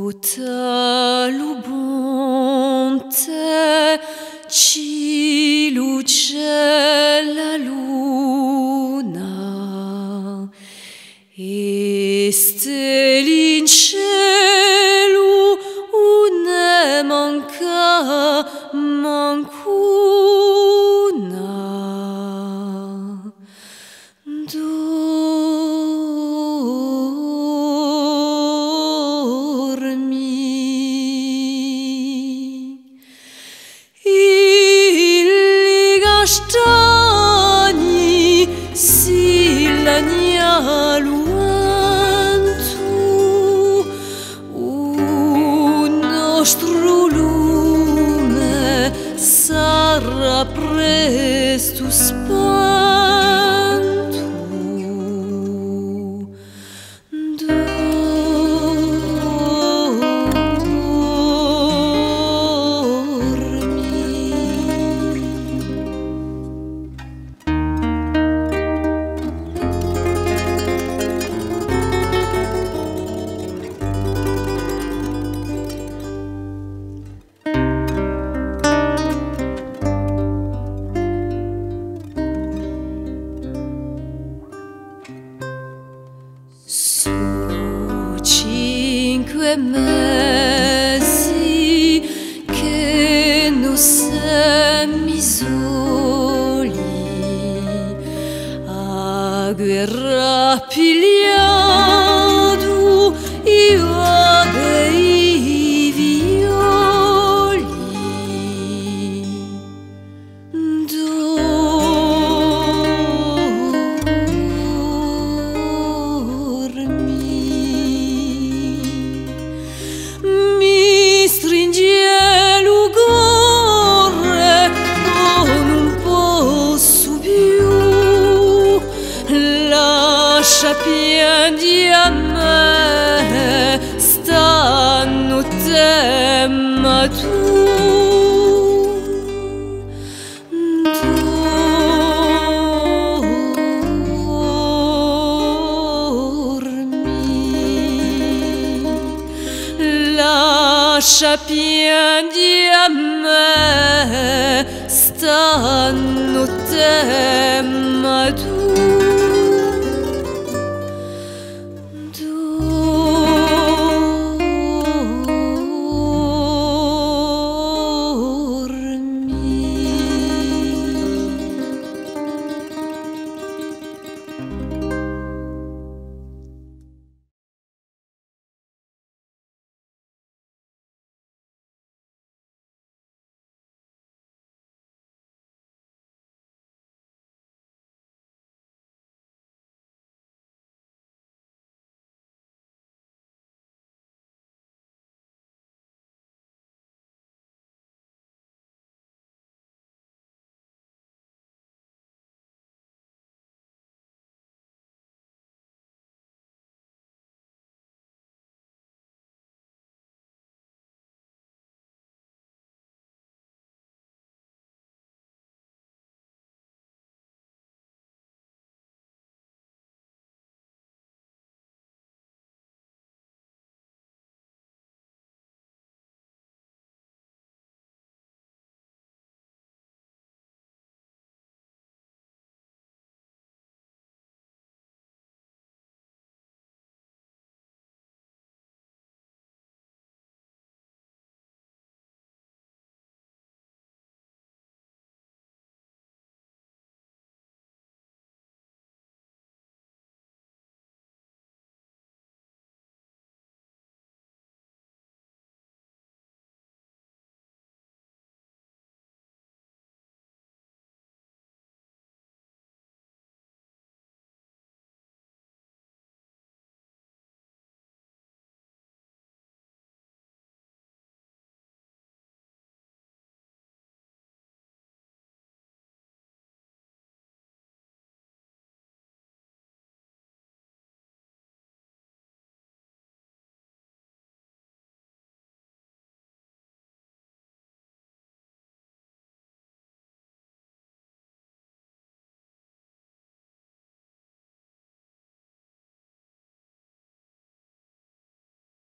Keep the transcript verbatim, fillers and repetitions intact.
Tutta lu bonte ci luce la luna, è stelle in celu ùn ne manca manc'una. Dormi. I castagni si lagna lu ventu, u nostru lume sarà prestu spentu. Dormi. Sò cinque mesi chì no semi soli, a guerra hà pigliatu i voti è i figlioli. Dormi. Mi stringe lu core, oh, ùn possu più. Lascia pienghje à mè sta notte, ma tù. Dormi. Lascia pienghje à mè sta notte, ma tù.